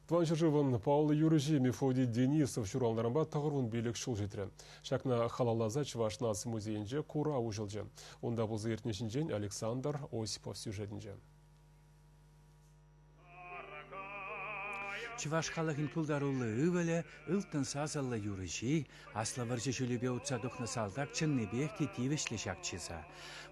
Тӑван ҫӗршывӑн паллӑ юрӑҫи Мефодий Денисов ҫуралнӑранпа 95 ҫул ҫитрӗ. Ҫакна халалласа Чӑваш наци музейӗнче курав уҫӑлчӗ. Унта пулса иртни ҫинчен Александр Осипов сюжетӗнче. Чӑваш халӑхӗн пултаруллӑ ывӑлӗ, ылтӑн сасӑллӑ юрӑҫи, Аслӑ вӑрҫӑ ҫулӗпе утса тухнӑ салтак чӑннипех те тивӗҫлӗ ҫак чыса.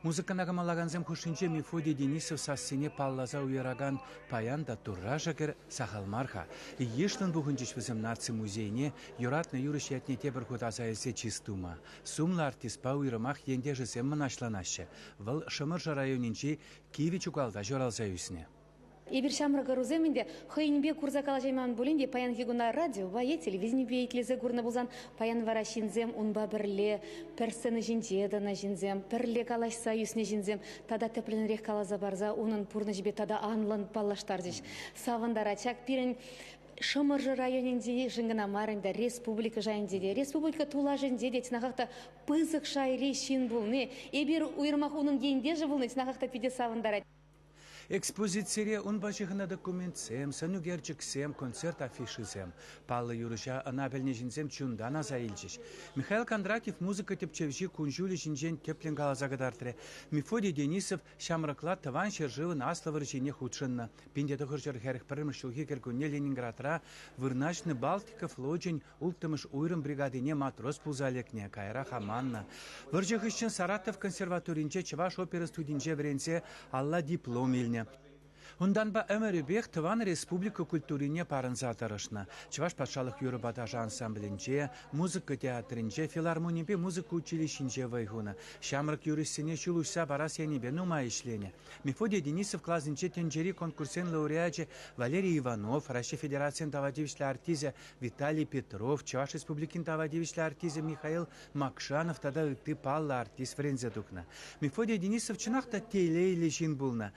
Музыкӑна кӑмӑллакансем хушшинче Мефодий Денисов сассине палласа уйӑракан паян та Турра шӗкӗр сахал мар-ха. Йышлӑн пухӑнчӗҫ вӗсем наци музейне юратнӑ юрӑҫ ятне тепӗр хут аса илсе чыс тума. Сумлӑ артистпа уйрӑмах ентешӗсем мӑнаҫланаҫҫӗ. Вӑл Шӑмӑршӑ районӗнчи Кивӗ Чукалта ҫуралса ӳснӗ. Эпир ҫамрӑк ӑрусем ӗнтӗ хӑйӗнпе курса калаҫайман пулин те паянхи куна радиопа е телевиденипе итлесе курнӑ пулсан паян вара ҫынсем унпа пӗрле пӗр сцена ҫинче тӑнӑ ҫынсем, пӗрле калаҫса ӳснӗ ҫынсем тата тӗплӗнрех каласа парса унӑн пурнӑҫӗпе тата анлӑн паллаштарчӗҫ. Савӑнтарать ҫак пирӗн Шӑмӑршӑ районӗнчишӗн кӑна мар ӗнтӗ, республика шайӗнче те, республика тулашӗнче те чӑнахах та пысӑк шайри ҫын пулни, эпир уйрӑмах унӑн ентешӗ пулни чӑнахах та питӗ савӑнтарать. Экспозицире унпа ҫыхӑннӑ документсем, сӑнӳкерчӗксем, концерт афишисем. Паллӑ юрӑҫа ӑна пӗлнӗ ҫынсем чунтан аса илчӗҫ. Михаил Кондратьев музыка тӗпчевҫи кун-ҫулӗ ҫинчен тӗплӗн каласа кӑтартрӗ. Мефодий Денисов ҫамрӑкла Тӑван ҫӗршывӑн Аслӑ вӑрҫине хутшӑннӑ. 1941 ҫулхи кӗркунне Ленинградра вырнаҫнӑ Балтика флочӗн Улттӑмӗш уйрӑм бригадине матрос пулса лекнӗ, каярах аманнӑ. Вӑрҫӑ хыҫҫӑн Саратов консерваторинче чӑваш опера студинче вӗренсе алла диплом илнӗ. Унтанпа ӗмӗрӗпех тӑван республика культурине парӑнса тӑрӑшнӑ. Чӑваш патшалӑх юрӑпа ташӑ ансамблӗнче, музыка театрӗнче, филармонипе музыка училищинче вӑй хунӑ. Ҫамрӑк юрӑҫсене ҫул уҫса парас енӗпе нумай ӗҫленӗ. Мефодий Денисов класӗнче тӗнчери конкурссен лауреачӗ Валерий Иванов, Раҫҫей Федерацийӗн тава тивӗҫлӗ артисчӗ Виталий Петров, Чӑваш Республикин тава тивӗҫлӗ артисчӗ Михаил Макшанов тата ытти паллӑ артист вӗренсе тухнӑ. Мефодий Денисов чӑнах та телейлӗ ҫын пулнӑ.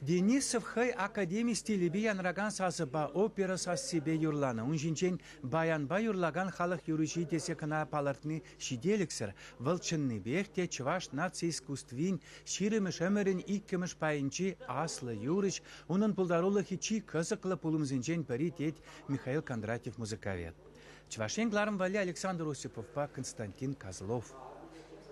Денисов хӑй академи стилӗпе янракан сасӑпа опера сассипе юрланӑ. Ун ҫинчен баянпа юрлакан халӑх юрӑҫи тесе кӑна палӑртни ҫителӗксӗр. Вӑл чӑннипех те чӑваш наци искусствин ҫирӗмӗш ӗмӗрӗн иккӗмӗш пайӗнчи аслӑ юрӑҫ, унӑн пултарулӑхӗ чи кӑсӑклӑ пулӑмсенчен пӗри тет Михаил Кондратьев музыковед. Чӑваш Ен кӑларӑм валли Александр Осиповпа Константин Козлов.